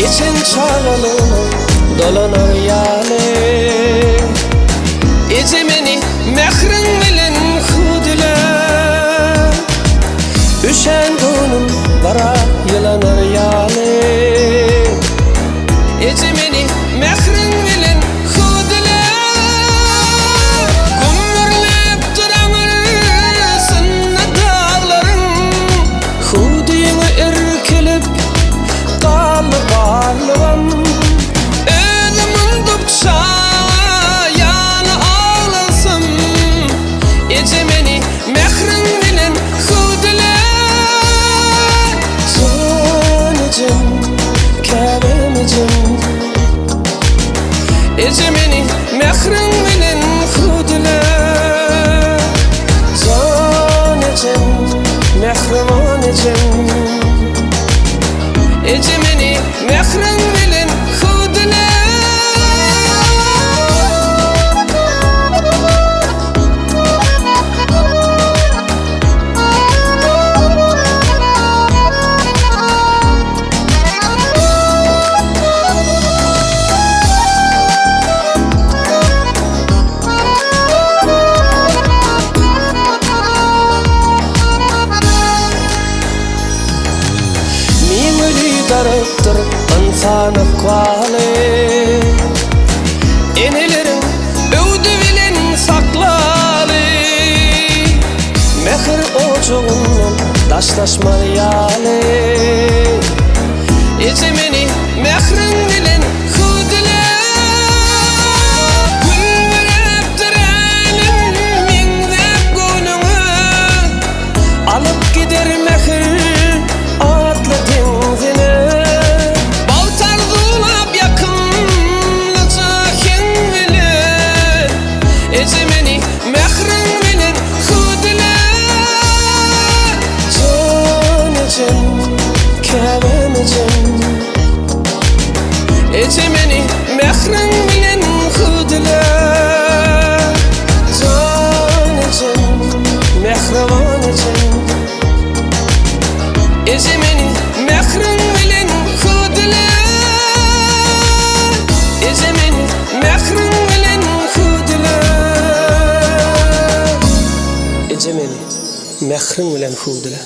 Geçen çagalygym dolanar ýaly. Eje meni mähriň bilen hüwdüle. Üşän göwnüm gara ýylanar ýaly. Eje meni mähriň bilen hüwdüle. Gümmürläp dur aňyrsynda daglaryň. Hüwdüňe irkilip galdy barlygym. Özüm undup çaga ýaly aglasam. Eje meni mähriň bilen hüwdüle. Jan ejem, käbäm ejem. Eje meni mähriň bilen hüwdüle. Jan ejem, mähriban ejem. Eje meni mähriň bilen hüwdüle. Miweli daragtdyr ynsan ykbaly. Eneleriň öwdi bilen saklaly. Mähir ojagyndan daşlaşmaz ýaly. Eje meni mähriň bilen hüwdüle. Gülbüräpdir älem meňzäp göwnüňe. Alyp gider mähir atly deňzine. Bagt arzuwlap ýakymlyja heň bilen. Eje meni mähriň bilen hüwdüle. Jan ejem, käbäm ejem. Eje meni mähriň bilen hüwdüle. Jan ejem, mähriban ejem. Eje meni mähriň bilen hüwdüle. Eje meni mähriň bilen hüwdüle. Eje meni mähriň bilen hüwdüle.